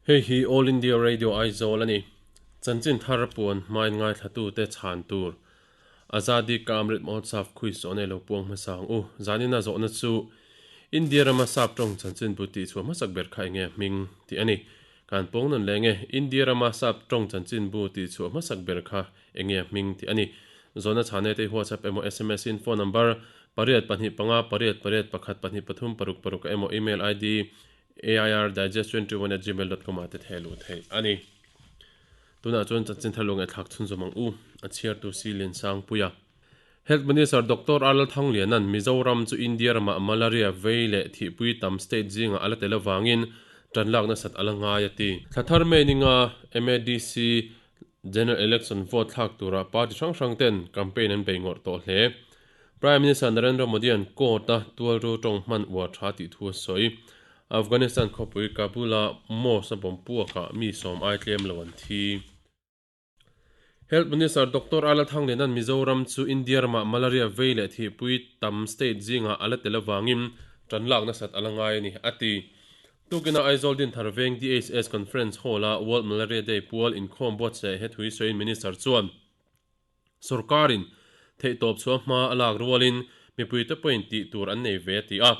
Hei hi All India Radio Aizawl a ni. Chanchin thar puan hmain ngaithlatute chhan tur Azadi Ka Amrit Mahotsav Quiz zawhna i lo puang hmasa ang u. Zanina zawhna chu India rama sap tawng chanchinbu tih chhuah hmasak ber kha enge hming tih a ni. Kan pawng nawn leh nge India rama sap tawng chanchinbu tih chhuah hmasak ber kha enge hming tih a ni. Zawhna chhane te hi WhatsApp emaw sms in phone number pariat pahnih panga pariat pariat pakhat pahnih pathum paruk paruk ah emaw email id airdigest21@gmail.com ah te theh luh theih a ni. Tunah chuan chanchin thar lung ngaihthlak chhunzawm ang u, a chhiartu Si Liansangpuia. Health Minister Doctor Arnold Thangliana'n Mizoram chu India ramah malaria vei leh thihpui tam state zingah a la tel avangin tan lak nasat a la ngai a ti. Thla thar May ninga MADC General Election vote thlak turah party hrang hrang ten campaign an bei ngawrh tawh hle. Prime Minister Narendra Modi-a'n court-a tualru tawng hman uar tha tih thu a sawi. Afghanistan khawpui Kabul-a mosque a bawm puakah mi sawm ai tlem lo an thi. Health Minister Doctor Ala Thangliana'n Mizoram chu India ramah malaria vei leh thihpui tam state zingah a la tel avangin tan lak nasat a la ngai a ni, a ti. Tukin-a Aizawl Dinthar Veng DHS Conference Hall-a World Malaria Day pual inkhawm buatsaih he thui sawiin Minister chuan, Sorkarin theihtawp chhuah hma a lak rualin mipuite pawhin tih tur an nei ve a ti a.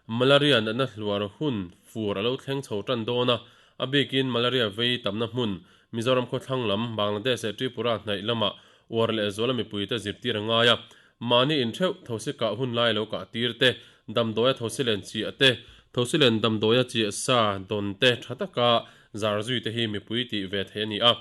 Malaria natna hluar hun fur a lo thleng chho tan dawn a, a bikin malaria vei tamna hmun Mizoram khawthlang lam, Bangladesh leh Tripura hnaih lamah uar leh zuala mipuite zirtir a ngai a. Mahni intheuh, thosi kah hun lai lo kah tir te, damdawia thosi len chiah te, thosi len damdawia chiah sa dawn te tha taka zar zui te hi mipui tih ve theih a ni a.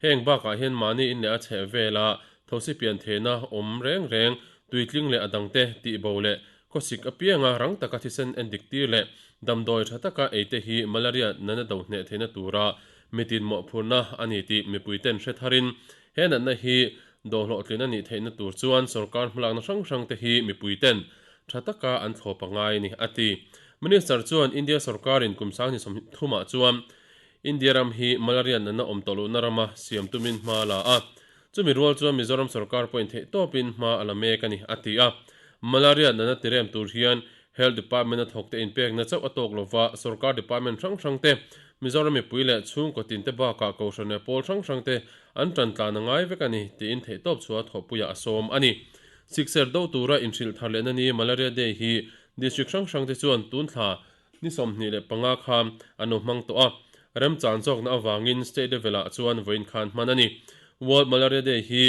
Heng bakah hian mahni in leh a chheh vela thosi pian theihna awm reng reng, tuitling leh a dangte tihbo leh khawsik apianga rang taka thisen en dik tir leh damdawi tha taka ei te hi malaria nana do hneh theihna tura mitin mawhphurhna a ni tih mipuiten hre tharin he natna hi dohlawhtlin a nih theihna tur chuan sorkar hmalakna hrang hrang te hi mipuiten tha taka an thlawp a ngai a ni, a ti. Minister chuan India sorkarin kum sanghnih sawmthumah chuan India ram hi malaria natna awm tawh lohna rama siam tumin hma a la a, chumi rual chuan Mizoram sorkar pawhin theihtawpin hma a la mek a ni, a ti a. Malaria natna tirem tur hian Health Department a thawkte inpekna chauh a tawk lova, sorkar department hrang hrangte, Mizoram mipui leh chhungkaw tinte bakah Kohhran leh pawl hrang hrangte an tan tlan a ngai vek a ni, tiin theihtawp chhuah thawhpuiah a sawm a ni. Sikser do tura inhrilh thar lehna ni Malaria Day hi District hrang hrangte chuan tun thla Ni 25 kha an lo hmang tawh a, remchan zawkna avangin state level-ah chuan vawiin khan hman a ni. World Malaria Day hi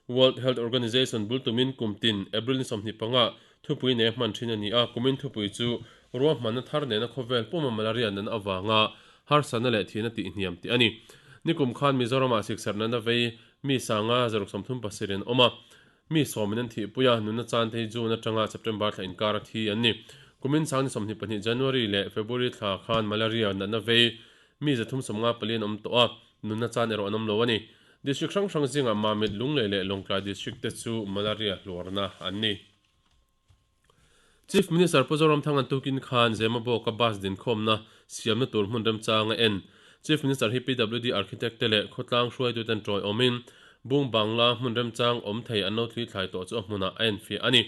World Health Organization bul tumin kum tin April ni 25 thupui nei a hman thin a ni a, kumin thupui chu ruahmanna thar nena khawvel puma malaria nana avanga harsatna leh thihna tihhniam tih a ni. Nikum khan Mizoramah sikserh nana vei mi sanga zaruk sawmthum pasarih an awm a, Mi sawmin an thihpui a, nunna chan te hi June atanga September thla inkar a thi an ni. Kumin sang ni 22 January leh February thla khan malaria natna vei mi zathum sawmnga pali an awm tawh a, nunna chan erawh an awm lo a ni. District hrang hrang zingah Mamit, Lunglei leh Lawngtlai District te chu malaria hluarna an ni. Chief Minister Pu Zoramthanga'n tukin khan Zemabawka bus dinkhawmna siamna tur hmun remchang a en. Chief Minister hi PWD Architect te leh khawtlang hruaituten tawiawmin Bung Bangla hmun remchang awm thei an lo thli thlai tawh chu a hmunah a enfiah a ni.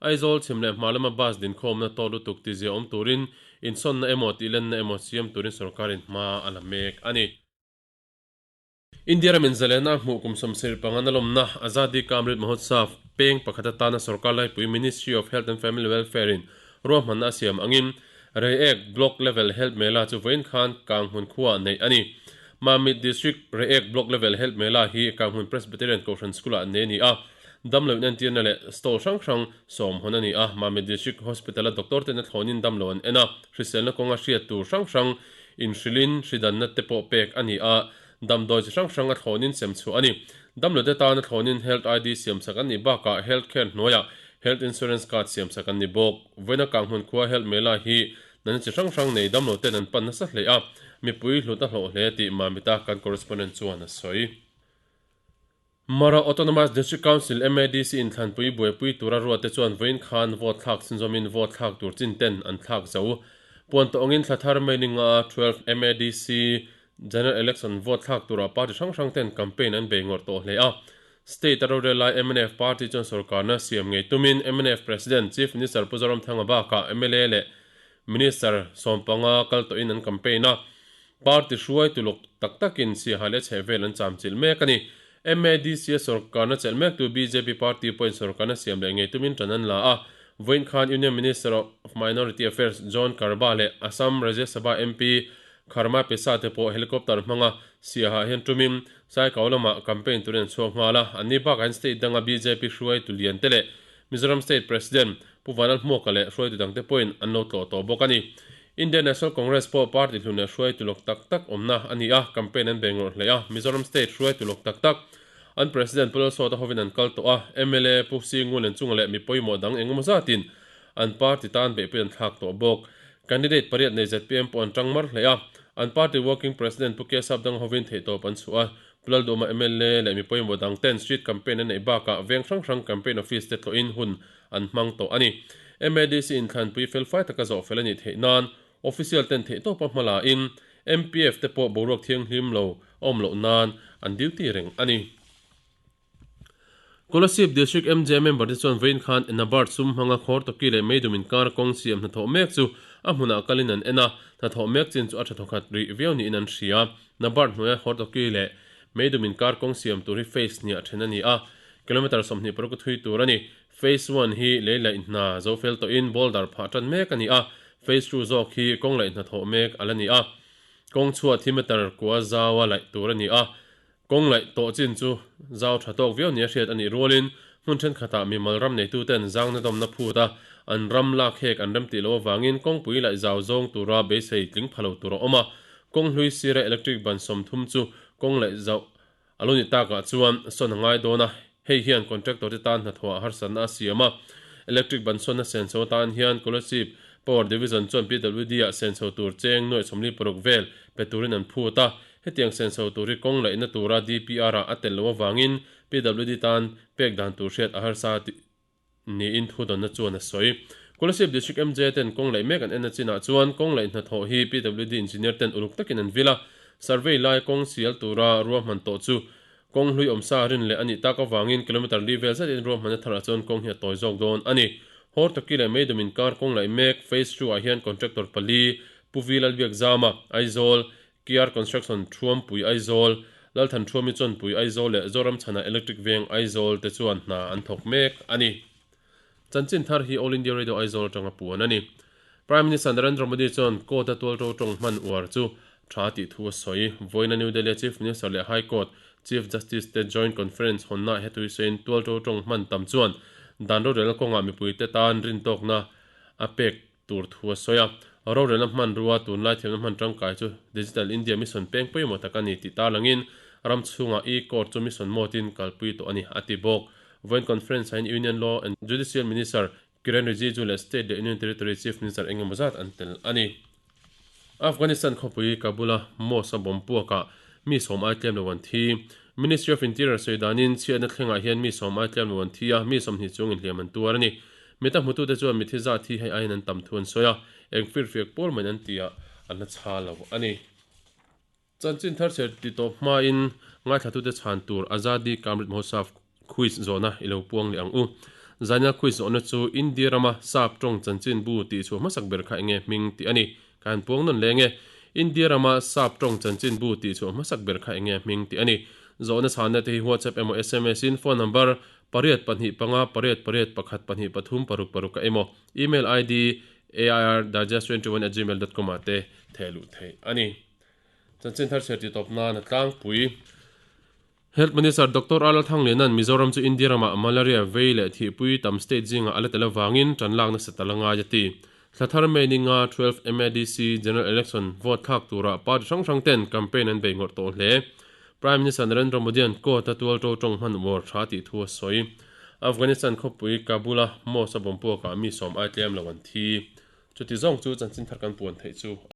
Aizawl chhim leh hma lama bus dinkhawmna tawt lutuk tizia awm turin insawnna emaw tihlenna emaw siam turin sorkarin hma a la mek a ni. India ramin zalena hmuh kum sawmsarih panga na lawmna Azadi Ka Amrit Mahotsav peng pakhat atana sorkar laipui Ministry of Health and Family Welfare in ruahmanna a siam angin Reiek Block Level Health Mela chu vawiin khan Kanghmun khuaah neih a ni. Mamit District Reiek Block Level Health Mela hi Kanghmun Presbyterian Kohhran School-ah nei a ni a, damlo inentirna leh stall hrang hrang sawm hawn a ni a. Mamit District Hospital-a doctor ten a thlawnin damlo an en a, hriselna kawnga hriat tur hrang hrang inhrilhin hridanna te pawh pek a ni a, Damdawi chi hrang hrang a thlawnin sem chhuah a ni. Damlote tan a thlawnin Health ID siamsak an nih bakah Health Care hnuaiah Health Insurance Card siamsak an ni bawk. Vawiina Kanghmun khua Health Mela hi natna chi hrang hrang nei damloten an pan nasa hle a, mipui hlut a hlawh hle tih Mamita kan correspondent chuan a sawi. Mara Autonomous District Council, MADC, inthlanpui buaipui tura ruatte chuan vawiin khan vote thlak chhunzawmin vote thlak tur chin ten an thlak zo. Puan tawh angin thla thar May ni nga 12 MADC General Election vote thlak turah party hrang hrang ten campaign an bei ngawrh tawh hle a. State a rorel lai mnf party chuan sorkarna siam ngei tumin mnf President Chief Minister Pu Zoramthanga bakah mla leh Minister sawmpanga kal tawhin an campaign a. Party hruaitu lawk tak takin Siaha leh chhehvel an chamchilh mek a ni. MADC a sorkarna chelh mektu bjp party pawhin sorkarna siam leh ngei tumin tan an la a. Vawiin khan Union Minister of Minority Affairs John Karba leh Assam Rajya Sabha MP Kharma Pesa te pawh helicopter hmanga Siaha hian tumin Saikau lamah campaign turin an chhuak nghal a. Anni bakah hian state danga bjp hruaitu lian te leh Mizoram State President Pu Vanlal Hmuaka leh hruaitu dangte pawhin an lo tlawh tawh bawk a ni. Indian National Congress pawh party hlun leh hruaitu lawk tak tak awmna a ni a, campaign an bei ngawrh hle a. Mizoram State hruaitu lawk tak tak an President Pu Lalsawta hovin an kal tawh a, mla Pu Singu Lenchunga leh mi pawimawh dang engemaw zatin an party tan beihpui an thlak tawh bawk. Candidate pariat nei zpm pawh an tang mar hle a, an party working President Pu Kesap Dang hovin theihtawp an chhuah a, Pu Lalduhma mla leh mi pawimawh dang ten street campaign an neih bakah veng hrang hrang campaign office te tlawhin hun an hmang tawh a ni. MADC inthlanpui felfai taka zawh fel a nih theih nan official ten theihtawpa hma la in MPF te pawh boruak thianghlim lo a awm loh nan an duty reng a ni. Kolasib District MJ member te chuan vawiin khan Enabart sum hmanga khawr tawki leh meidum inkar kawng siam hnathawh mek chu a hmunah kalin an en a, hnathawh mek chin chu a tha thawkhat rih viau niin an hria. Nabart hnuaia khawr tawki leh meidum inkar kawng siam tur hi phase hniah then a ni a, kilometre 26 a thui tur a ni. Phase one hi lei laih hna zo fel tawhin boulder phah tan mek a ni a, phase two zawk hi kawng laih hnathawh mek a la ni a. Kawng chhuah thi meter kua zaua laih tur a ni a, Kawng laih tawh chin chu zau tha tawk viau nia hriat a nih rualin hmun thenkhatah mimal ram neituten zangna dawmna phut a, an ram lak hek an remtih loh avangin kawngpui laih zau zawng tura beisei tling pha lo tur a awm a. Kawng hlui sira electric ban 30 chu kawng laih zauh a lo nih takah chuan sawn a ngai dawn a, hei hian contractor te tan hnathawh ah harsatna a siam a. Electric ban sawnna senso atan hian Kolasib Power Division chuan PWD ah senso tur cheng nuaih 46 vel pe turin an phut a, Hetiang senso tur hi kawng laihna tura DPR-ah a tel loh avangin PWD tan pek dan tur hriat a harsa tih niin thudawnna chuan a sawi. Kolasib District MJ ten kawng laih mek an en a chinah chuan kawng laih hnathawh hi PWD engineer ten uluk takin an vil a, survey lai kawng sial tura ruahman tawh chu kawng hlui awmsa rin leh a nih tak avangin kilometre li vel zetin ruahmanna tharah chuan kawng hi a tawi zawk dawn a ni. Hortoki leh Meidum inkar kawng laih mek Phase II ah hian contractor pali Pu V Lalbiakzama, Aizawl, KR Construction Thuampui Aizawl, Lalthan Thuami Chawnpui Aizawl leh Zoram Chhana Electric Veng Aizawl te chuan hna an thawk mek a ni. Chanchin thar hi All India Radio Aizawl atanga puan a ni. Prime Minister Narendra Modi chuan court-a tualto tawng hman uar chu tha tih thu a sawi. Vawiina New Delhi-a Chief Minister leh High Court Chief Justice te Joint Conference hawnnaah hetui sawiin tualto tawng hman tam chuan dan rorelna kawngah mipuite tan rintawkna a pek tur thu a sawi a, rorelna hmanrua tunlai thiamna hman tangkai chu Digital India Mission peng pawimawh tak a ni tih tarlangin ram chhungah e-court chu mission mode-in kalpui tawh a ni, a ti bawk. Vawiin conference-ah hian Union Law and Judicial Minister Kiren Rijiju leh State leh Union Territory Chief Minister engemaw zat an tel a ni. Afghanistan khawpui Kabul-a mosque-a bomb puakah mi sawm ai tlem lo an thi. Ministry of Interior sawi danin chhiatna thlengah hian mi sawm ai tlem lo an thi a, mi 20 chung inhliam an tuar a ni. Mita hmutute chuan mithi zat hi hei aiin an tam thu an sawi a, eng firfiak pawl maiin an ti ah an la chha lo a ni. Chanchin thar chher ti tawp hmain ngaithlatute chhan tur Azadi Ka Amrit Mahotsav Quiz zawhna i lo puang leh ang u. Zaina Quiz zawhna chu India rama Sap tawng chanchin bu tih chhuah hmasak ber kha enge hming tih a ni. Ka han puang nawn leng e. India rama Sap tawng chanchin bu tih chhuah hmasak ber kha enge hming tih a ni. Zawhna chhanna te hi WhatsApp emaw sms in phone number Pariat pahnih panga pariat pariat pakhat pahnih pathum paruk paruk a emaw email id airdigest21@gmail.com ah te theh luh theih a ni. Chanchin thar chhiar tih tawp nan a tlangpui. Health Minister Doctor Arnold Thanglianan Mizoram chu India ramah malaria vei leh thihpui tam state zingah a la tel avangin tan lak nasa tal a ngai a ti. Thla thar May ni nga 12 MADC General Election vote thlak turah party hrang hrang ten campaign an bei ngawrh tawh hle. Prime Minister Narendra Modi-a'n court-a tualto tawng hman uar tha tih thu a sawi. Afghanistan khawpui Kabul-a mosque a bomb puakah mi sawm ai tlem lo an thi. Chuti zawng chu chanchin thar kan puan theih chu.